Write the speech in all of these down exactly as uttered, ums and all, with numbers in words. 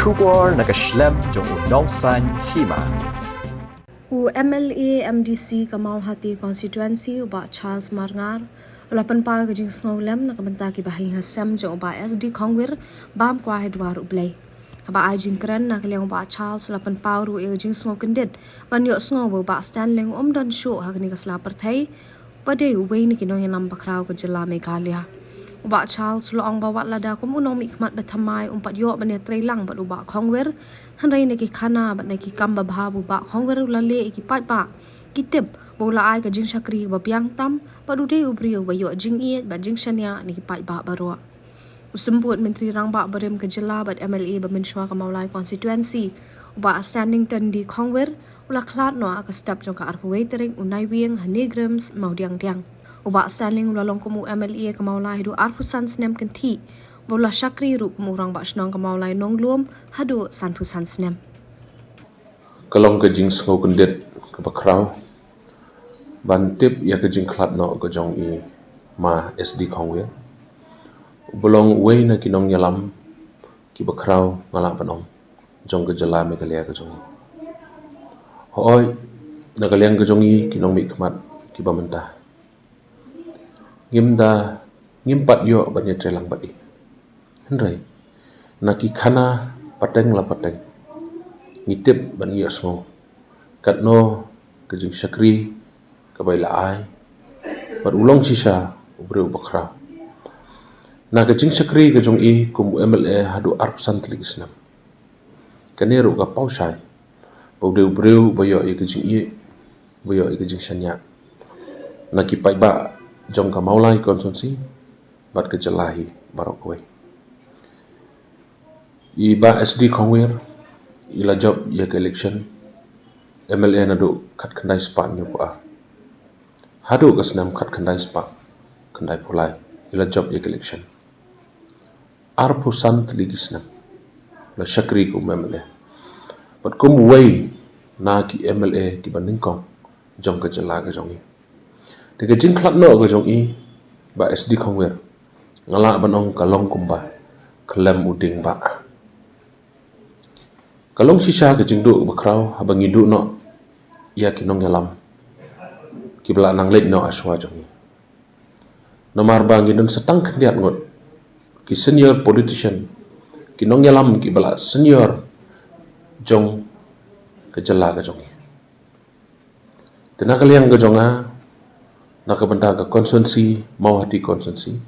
Khubor na ka shlem jong u Nongsaiñ Hima. U M L A M D C ka Mawhati Constituency, u Bah Charles Marngar, u la pynpaw ka jingsngewlem na ka bynta ki bahaïing hasem jong u Bah S D Khongwir, bam kwai ha dwar U Blei. Haba ai jingkren na ka liang u Bah Charles u la pynpaw ruh ïa ka jingsngew kyndit ban ïohsngew ba u Bah Stanley um don shuh ha kane ka sla pyrthei, ba dei uwei na ki nongïalam bakhraw ka jylla Meghalaya. U Bah Charles u la ong ba wat lada kum u nongmihkhmat ba thymmai um pat ïoh ban ïatrei lang bad u Bah Khongwir, hynrei na ki khana bad na ki kam babha ba u Bah Khongwir u la leh ïa ki paidbah ki tip ba u la ai ka jingshakri ba biang tam bad u dei u briew ba ïoh jingïeit bad jingshaniah na ki paidbah baroh. U Symbud Myntri Rangbah barim ka jylla bad M L A ba mynshuwa ka Mawlai Constituency, u Bah Stanley Tyrwa Khongwir, u la khlad noh ha ka step jong ka arphew wei tarik u Naiwieng ha NEIGRIHMS Mawdiangdiang. U Bah Stanley u la long kum u M L A ka Mawlai haduh arphew san snem kynthih, ba u la shakri ruh kum u Rangbah Shnong ka Mawlai Nonglum haduh sanphew san snem. Ka long ka jingsngew kyndit kaba khraw ban tip ïa ka jingkhlad noh ka jong i Ma S D Khongwir, uba long uwei na ki nongïalam kiba khraw, nga lah ban ong, jong ka jylla Meghalaya ka jong i. Hooid, na ka liang ka jong i ki nongmihkhmat kiba mynta, ngim da, ngim pat ïoh ban ïatrei lang bad i. Hynrei na ki khana pateng la pateng, ngi tip bad ngi ïohsngew katno ka jingshakri kaba i la ai, bad u long shisha u briew bakhraw. Na ka jingshakri ka jong i kum u M L A haduh arphew san tylli ki snem, kane ruh ka paw shai ba u dei u briew ba ïoh ïa ka jingïeit, ba ïoh ïa ka jingshaniah na ki paidbah jong ka Mawlai Constituency bad ka jylla hi baroh kawei. I Bah S D Khongwir i la jop ïa ka election M L A naduh khatkhyndai spah hynñiewphew ar haduh ka snem khatkhyndai spah khyndaiphew lai, i la jop ïa ka election. Arphew san tylli ki snem la shakri kum M L A bad kum uwei na ki M L A kiba nyngkong jong ka jylla ka jong i. Te ka jingkhlad noh ka jong i Bah S D Khongwir, nga lah ban ong ka long kumba khlem u dieng bah. Ka long shisha ka jingduh kaba khraw haba ngi duh noh ïa ki nongïalam kiba la nang leit noh ha shuwa jong i. Namar ba ngi don sa tang khyndiat ngut ki senior politician, ki nongïalam kiba la senior jong ka jylla ka jong i. Te na ka liang ka jong nga, na ka bynta ka constituency, Mawhati Constituency,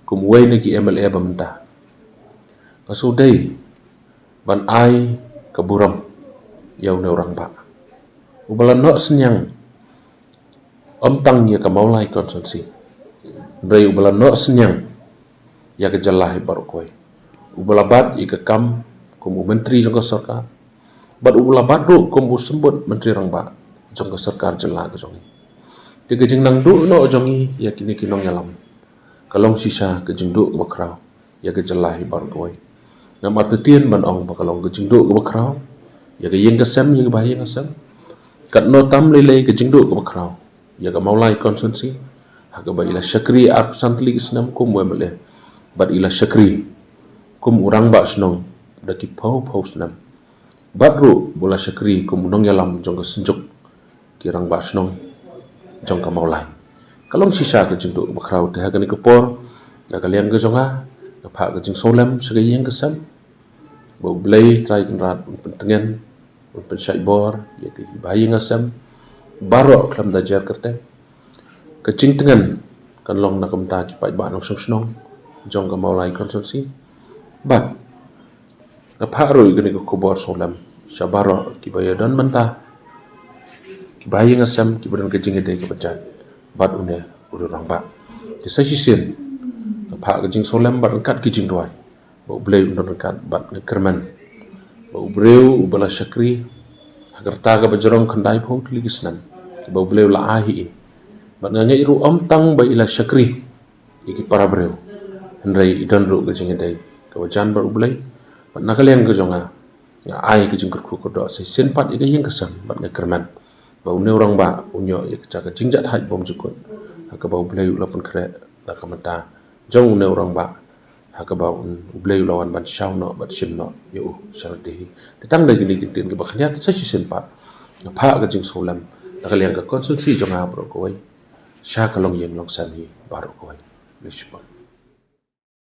kum uwei na ki M L A ba mynta, nga shu dei ban ai ka burom ïa une u rangbah uba la noh synñiang ym tang ïa ka Mawlai Constituency, hynrei uba la noh synñiang ïa ka jylla hi baroh kawei, uba la bat ïa ka kam kum u myntri jong ka sorkar bad uba la bat ruh kum u Symbud Myntri Rangbah jong ka sorkar jylla ka jong i. Te ka jingnang duh noh jong i ïa kine ki nongïalam ka long shisha ka jingduh kaba khraw ïa ka jylla hi baroh kawei. Ngam artatien ban ong ba ka long ka jingduh kaba khraw ïa ka ïing ka sem, ïa ka bahaïing hasem. Katno tam lei lei ka jingduh kaba khraw ïa ka Mawlai Constituency, ha kaba i la shakri arphew san tylli ki snem kum u M L A bad i la shakri kum u rangbah shnong da ki phew phew snem. Bad ruh ba u la shakri kum u nongïalam jong ka synjuk ki rangbah shnong jong ka Mawlai. Ka long shisha ka jingduh kaba khraw. Te ha kane ka por, na ka liang ka jong nga, nga phah ka jingsngewlem sha ka ïing ka sem, ba U Blei Trai Kynrad un pyntngen, un pynshait bor ïa ki bahaïing hasem baroh khlem da jer kyrteng. Ka jingtngen kan long na ka bynta ki paidbah nongshong shnong jong ka Mawlai Constituency. Bad nga phah ruh ïa kane ka khubor sngewlem sha baroh kiba ïadon bynta, ki bahaïing hasem kiba don ka jingïadei kaba jait bad une u rangbah. Te sa shisien nga phah ka jingsngewlem bad ryngkat ki jingduwai ba U Blei un don ryngkat bad nga kyrmen ba u briew uba la shakri ha ka rta kaba jrong khyndai phew tylli ki snem kiba U Blei u la ai ha i. Bad nga ngeit ruh ym tang ba i la shakri ïa ki para briew, hynrei i don ruh ka jingïadei kaba jan bad U Blei. Bad na ka liang ka jong nga, nga ai ka jingkyrkhu kyrdoh sa shisien pat ïa ka ïing ka sem bad nga kyrmen ba une u rangbah un ïoh ïa ka jaka jingjahthait bymjukut ha kaba U Blei u la pynkhreh na ka bynta jong une u rangbah ha kaba un, U Blei u la wan ban shaw noh bad shim noh ïa u sha lade hi. Te tang da kine ki ktien kiba khyndiat sa shisien pat nga phah ka jingsngewlem na ka liang ka constituency jong nga baroh kawei, sha ka longïing longsem hi baroh kawei. Khublei shibun.